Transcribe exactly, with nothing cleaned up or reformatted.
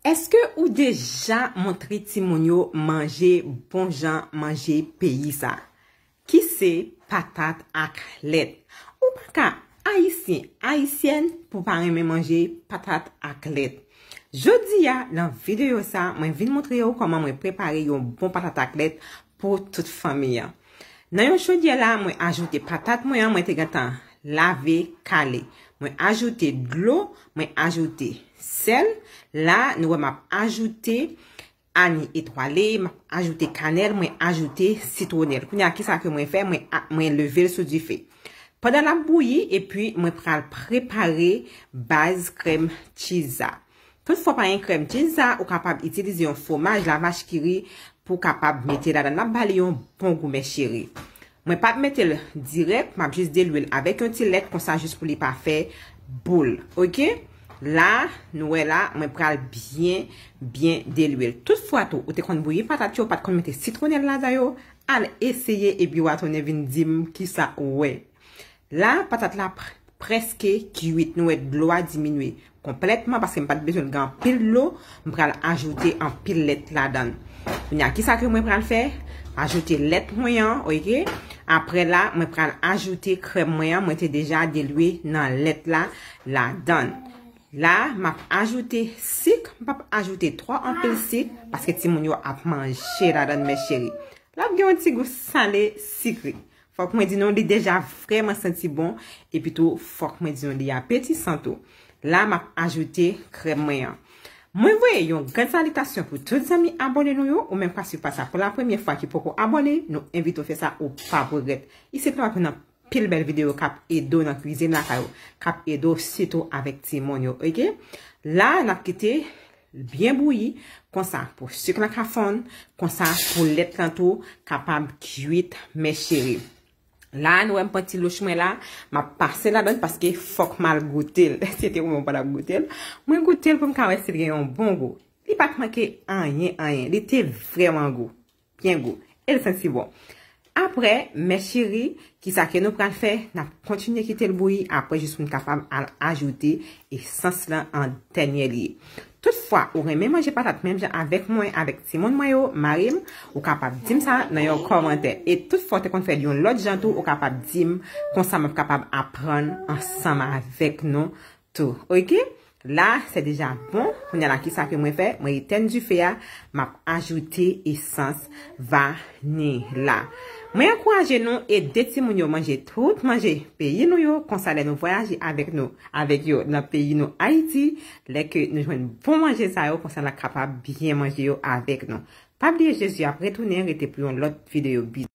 Èske ou deja montre timoun yo manje bon jan manje peyi sa, ki se patat ak lèt? Ou pa ka Ayisyen, Ayisyèn pou pa renmen manje patat ak lèt. Jodi a, nan videyo sa, mwen vin montre yo kòman mwen prepare yon bon patat ak lèt pou tout fanmi an. Nan yon chodyè la, mwen ajoute patat mwen an, mwen te gentan lave, kale. Mwen ajoute dlo, mwen ajoute sèl. La, nou wè m ap ajoute ani etwale, m ap ajoute kanèl, mwen ajoute sitwonèl. Kounye a, kisa ke mwen fè? Mwen, a- mwen leve l sou dife. Pandan l ap bouyi, epi mwen pral prepare baz krèm cheese a. Toutfwa pa gen krèm cheese a, ou kapab itilize yon fwomaj lavach kiri pou w kapab mete ladan l. L ap ba li yon bon gou, mè cheri. Mwen p ap mete l dirèk, m ap jis delwe l avèk yon ti lèt konsa jis pou li pa fè boul. Oke? La, nou wè la, mwen pral byen, byen delwe l. Toutfwa tou, ou te konn bouyi patat yo, ou pa t konn mete sitwonèl ladan yo, al eseye epi w a tounen vin di m kisa ou wè. La, patat la pr- prèske kwit. Nou wè dlo a diminye konplètman paske m pa t bezwen l gen anpil dlo. M pral ajoute anpil lèt ladan l. Kounye a, kisa ke mwen pral fè? Ajoute lèt mwen an, oke? Apre la, mwen pral ajoute krèm mwen an, mwen te deja delwe nan lèt la, ladan l. La, m ap ajoute sik, m p ap ajoute twò anpil sik, paske timoun yo ap manje ladan l, mè cheri. L ap gen yon ti gou sale, sikre. Fòk mwen di nou, li deja vrèman santi bon, epi tou, fòk mwen di nou, li apetisan tou. La, m ap ajoute krèm mwen an. Mwen voye yon gran salitasyon pou tout zanmi abòne nou yo, ou menm k ap swiv paj sa pou la premyè fwa ki poko abòne, nou envite w fè sa, ou p ap regrèt. Isit la w ap jwenn anpil bèl videyo k ap ede w nan kwizin lakay ou, k ap ede w sitou avèk timoun yo, oke? La, n ap kite byen bouyi, konsa pou sik lan ka fonn, konsa pou lèt lan tou kapab kwit, mè cheri. La, nou wè m pran ti louch mwen la, m ap pase ladan l paske fòk m al goute l. Se te ou menm ou pa t ap goute l. Mwen goute l pou m ka wè si l gen yon bon gou. Li pa t manke anyen, anyen. Li te vrèman gou. Byen gou. E l santi bon. Apre, mè cheri, kisa ke nou pral fè? N ap kontinye kite l bouyi, apre jis pou n kapab al ajoute esans lan an dènye lye. Toutfwa, ou renmen manje patat menm jan avèk mwen, avèk timoun mwen yo, mari m, ou kapab di m sa nan yon kòmantè. E toutfwa, ou te konn fè l yon lòt jan tou, ou kapab di m, konsa m ap kapab aprann ansanm avèk nou tou, oke? La, se deja bon. Kounye a la, kisa ke mwen fè? Mwen etèn dife a, m ap ajoute esans vaniy la. Mwen ankouraje nou ede timoun yo manje tout manje peyi nou yo, konsa lè nou vwayaje avèk nou, avèk yo nan peyi nou, Ayiti, lè ke nou jwenn bon manje sa yo, konsa n a kapab byen manje yo avèk nou. Pa bliye Jezi ap retounen, rete pou yon lòt videyo. Bizou.